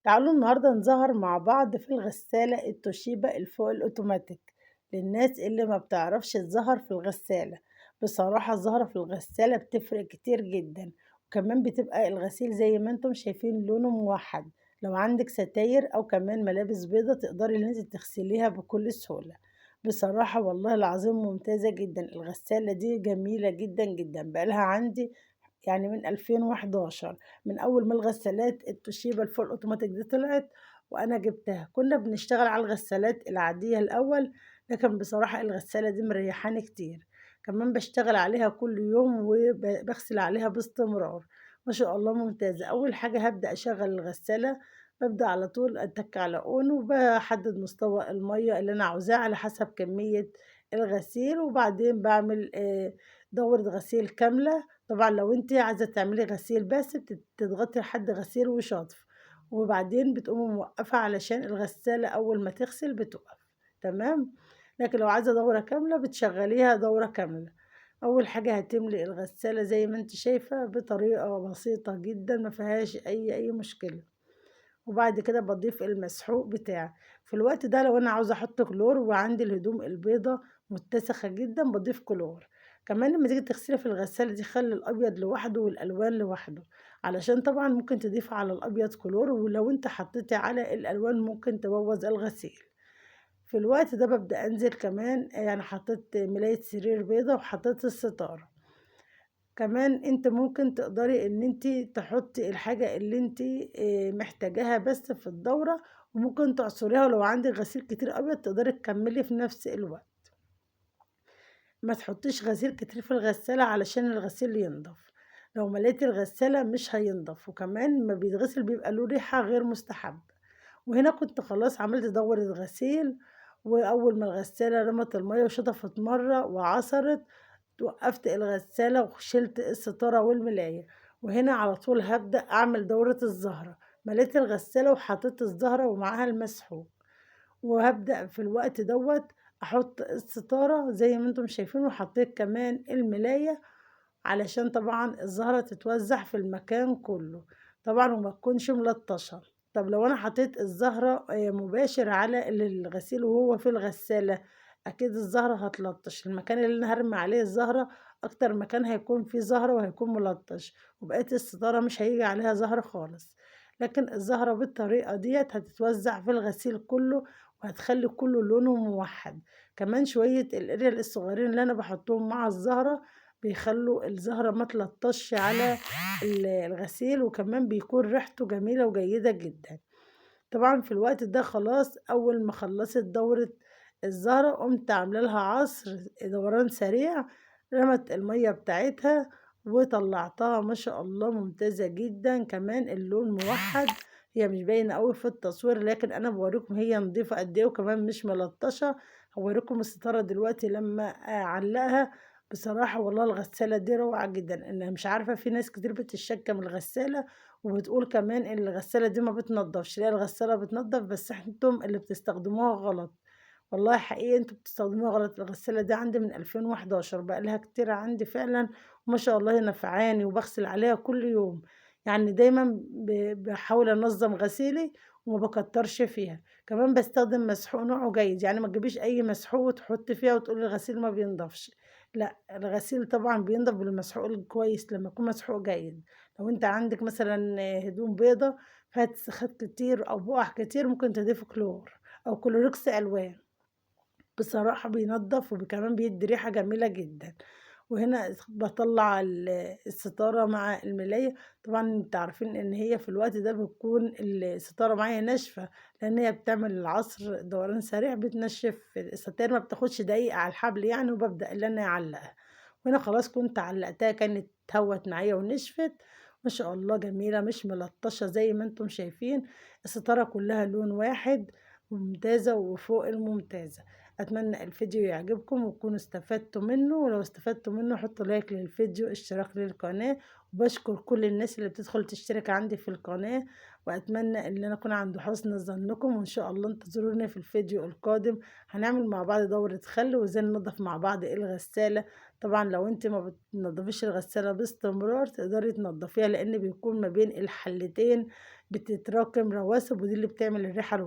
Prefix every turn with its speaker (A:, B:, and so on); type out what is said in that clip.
A: تعالوا النهاردة نظهر مع بعض في الغسالة التوشيبا الفوق الأوتوماتيك للناس اللي ما بتعرفش تظهر في الغسالة. بصراحة الزهرة في الغسالة بتفرق كتير جدا، وكمان بتبقى الغسيل زي ما انتم شايفين لونه موحد. لو عندك ستاير أو كمان ملابس بيضة تقدري ان انت تغسليها بكل سهولة. بصراحة والله العظيم ممتازة جدا الغسالة دي، جميلة جدا جدا. بقالها عندي يعني من 2011، من أول ما الغسالات التوشيبا ال full automatic دي طلعت وأنا جبتها. كنا بنشتغل على الغسالات العادية الأول، لكن بصراحة الغسالة دي مريحاني كتير، كمان بشتغل عليها كل يوم وبغسل عليها باستمرار. ما شاء الله ممتازة. أول حاجة هبدأ أشغل الغسالة، ببدأ على طول أتك على on وبحدد مستوى المية اللي أنا عاوزاه على حسب كمية الغسيل، وبعدين بعمل دورة غسيل كاملة. طبعا لو انت عايزة تعملي غسيل بس بتضغطي لحد غسيل وشطف، وبعدين بتقومي موقفة علشان الغسالة أول ما تغسل بتقف، تمام. لكن لو عايزة دورة كاملة بتشغليها دورة كاملة. أول حاجة هتملي الغسالة زي ما انت شايفة بطريقة بسيطة جدا ما فيهاش أي مشكلة، وبعد كده بضيف المسحوق بتاعي. في الوقت ده لو أنا عاوزة أحط كلور وعندي الهدوم البيضة متسخة جدا بضيف كلور. كمان لما تيجي تغسلي في الغسالة دي خلي الأبيض لوحده والألوان لوحده، علشان طبعا ممكن تضيف على الأبيض كلور، ولو انت حطيتي على الألوان ممكن تبوظ الغسيل. في الوقت ده ببدأ أنزل كمان، يعني حطيت ملاية سرير بيضة وحطيت الستارة. كمان انت ممكن تقدري ان انت تحطي الحاجة اللي انت محتاجاها بس في الدورة، وممكن تعصريها لو عندك غسيل كتير ابيض تقدري تكملي في نفس الوقت. ما تحطيش غسيل كتير في الغسالة علشان الغسيل ينضف، لو مليتي الغسالة مش هينضف، وكمان ما بيتغسل بيبقى له ريحة غير مستحبة. وهنا كنت خلاص عملت دورة غسيل، وأول ما الغسالة رمت المية وشطفت مرة وعصرت وقفت الغسالة وشلت الستارة والملاية. وهنا على طول هبدأ أعمل دورة الزهرة. مليت الغسالة وحطيت الزهرة ومعاها المسحوق، وهبدأ في الوقت دوت أحط الستارة زي ما انتم شايفين، وحطيت كمان الملاية علشان طبعا الزهرة تتوزع في المكان كله طبعا وما تكونش ملطشة. طب لو أنا حطيت الزهرة مباشر على الغسيل وهو في الغسالة، أكيد الزهرة هتلطش. المكان اللي أنا هرمي عليه الزهرة أكتر مكان هيكون فيه زهرة وهيكون ملطش، وبقية الستارة مش هيجي عليها زهرة خالص. لكن الزهرة بالطريقة ديت هتتوزع في الغسيل كله وهتخلي كله لونه موحد. كمان شوية القريل الصغيرين اللي أنا بحطهم مع الزهرة بيخلوا الزهرة ما تلطش على الغسيل، وكمان بيكون ريحته جميلة وجيدة جدا. طبعا في الوقت ده خلاص أول ما خلصت دورة الزهرة قمت عاملة لها عصر دوران سريع، رمت المية بتاعتها وطلعتها. ما شاء الله ممتازة جدا، كمان اللون موحد، هي مش باينة قوي في التصوير لكن انا بوريكم هي نظيفة قد ايه، وكمان مش ملطشة. هوريكم الستارة دلوقتي لما اعلقها. بصراحة والله الغسالة دي روعة جدا. انا مش عارفة في ناس كتير بتشكى من الغسالة وبتقول كمان ان الغسالة دي ما بتنضفش. لا الغسالة بتنضف، بس انتم اللي بتستخدموها غلط. والله حقيقي انتوا بتستخدموها غلط. الغسالة دي عندي من 2011، بقى لها كتير عندي فعلا، وما شاء الله هي نفعاني وبغسل عليها كل يوم. يعني دايما بحاول انظم غسيلي وما بكترش فيها. كمان بستخدم مسحوق نوعه جيد، يعني ما تجيبيش اي مسحوق وتحطي فيها وتقولي الغسيل ما بينضفش. لا الغسيل طبعا بينضف بالمسحوق الكويس لما يكون مسحوق جيد. لو انت عندك مثلا هدوم بيضة فيها اتساخات كتير او بقع كتير ممكن تضيف كلور او كلوركس الوان، بصراحة بينضف وكمان بيدي ريحة جميلة جدا. وهنا بطلع الستارة مع الملاية. طبعا انت عارفين ان هي في الوقت ده بتكون الستارة معايا ناشفة، لان هي بتعمل العصر دوران سريع بتنشف الستاير، ما بتاخدش دقيقة على الحبل يعني، وببدأ اللي انا اعلقها. وهنا خلاص كنت علقتها، كانت هوت معايا ونشفت ما شاء الله جميلة مش ملطشة زي ما انتم شايفين. الستارة كلها لون واحد، ممتازة وفوق الممتازة. أتمنى الفيديو يعجبكم وتكونوا استفدتوا منه، ولو استفدتوا منه حطوا لايك للفيديو، اشتراك للقناة، وبشكر كل الناس اللي بتدخل تشترك عندي في القناة، وأتمنى إن أنا أكون عند حسن ظنكم، وإن شاء الله انتظروني في الفيديو القادم. هنعمل مع بعض دورة خل وإزاي ننضف مع بعض الغسالة. طبعًا لو أنتِ ما بتنضفيش الغسالة باستمرار تقدري تنضفيها، لإن بيكون ما بين الحلتين بتتراكم رواسب، ودي اللي بتعمل الريحة الوحشة.